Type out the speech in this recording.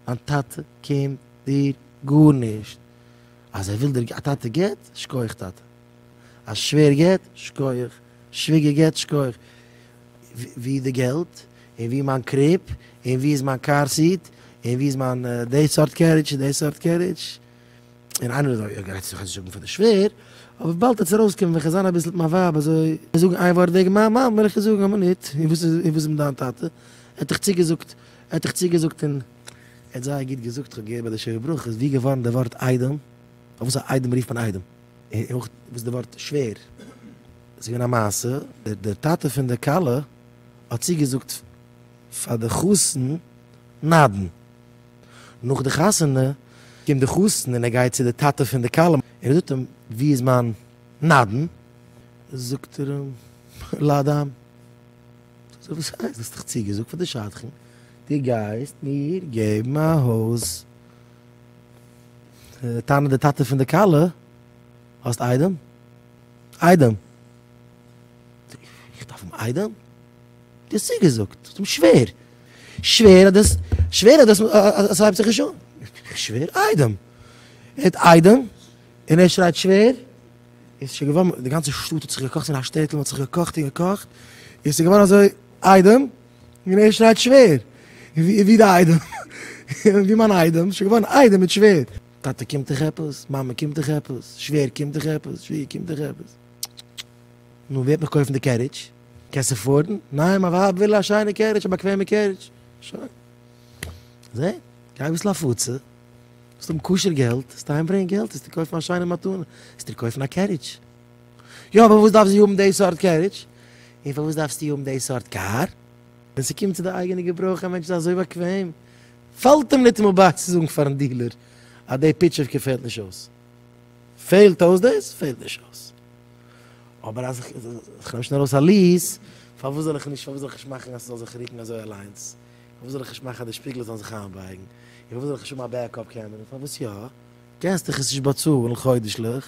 דיין טאטע קומט דיר גארנישט. אז ער וויל דיר, א טאטע געט, שכוח טאטע. א שווער געט, שכוח. שוויגער געט, שכוח. ווי איז די געלט? און ווי איז מיין crib? און ווי איז מיין car seat? און ווי איז מיין די סארט carriage און די סארט carriage? און איינער איז אוי גייט זיך זאגן פאר די שווער, אבער באלד וועט עס ארויסקומען ווען כ'זיין אביסל מיט מיין ווייב אזוי זאגן איין ווארט וועגן מיין מאן וועל איך איר זאגן א מינוט, און וואס איז און וואס איז מיט דיין טאטע? ער האט דיך צוגעזאגט, ער האט דיך צוגעזאגט און ער האט זייער גוט געזאגט, כ'האב געהערט ביי די שבע ברכות, ווי געווארן די ווארט איידעם? פארוואס א איידעם רופט מען איידעם? און אויך וואס איז די ווארט שווער? ס'איז געווען א מעשה, דער טאטע פון די כלה האט צוגעזאגט פאר די חתן נדן, נאך די חתונה קומט די חתן און ער גייט צו די טאטע פון די כלה און ער זאגט אים ווי איז מיין נדן? זאגט ער אים לאדם. זאגט ער וואס הייסט האסט דאך צוגעזאגט פאר די שדכן דו גייסט מיר געבן א הויז. טענה'ט די טאטע פון די כלה האסט איידעם? איידעם? איך דארף האבן איידעם? דו האסט צוגעזאגט, האסט אים שווער, שווער אז דאס, שווער אז דאס, אז עס הייבט זיך נישט אן, שווער איידעם, ער האט איידעם, און ער שרייט שווער, און ס'איז שוין געווארן, די גאנצע שטאט האט זיך געקאכט, אין א שטעטל, מ'האט זיך געקאכט און געקאכט, און ס'איז געווארן אזוי איידעם, און ער שרייט שווער, און ווי די איידעם, און ווי מיין איידעם, ס'איז שוין געווארן איידעם מיט שווער. טאטע קומט דיך עפעס? מאמע קומט דיך עפעס? שווער קומט דיך עפעס? שוויגער קומט דיך עפעס? נו, ווער וועט מיך קויפן די carriage? קענסט afford ן? ניין, מיין ווייב וויל א שיינע carriage, א באקוועמע carriage. שוין. זע, גיי אביסל הפצה, וועסט האבן כשר געלט, וועסט אהיים ברענגען געלט, וועסטו קויפן א שיינע מתנה, וועסטו דיר קויפן א carriage. יא, אבער וואס דארף זי האבן די סארט carriage? און פארוואס דארפסטו האבן די סארט קאר? ווען ס'קומט צו די אייגענע געברויך, א מענטש איז אזוי באקוועם, פאלט אים ניטאמאל ביי צו זאגן פארן dealer אז די פיטשעווקע פעלט נישט אויס. פעלט אויס דאס? פעלט נישט אויס. אבער אז איך נעם שוין ארויס א lease, פארוואס זאל איך נישט, פארוואס זאל איך נישט מאכן אז ס'זאל זיך רוקן אזוי אליינס? פארוואס זאל איך נישט מאכן אז די שפיגלעך זאלן זיך איינבייגן? און פארוואס זאל איך נישט האבן א backup camera? פארוואס יא? קענסט דיך עס נישט באצאלן חודש'ליך?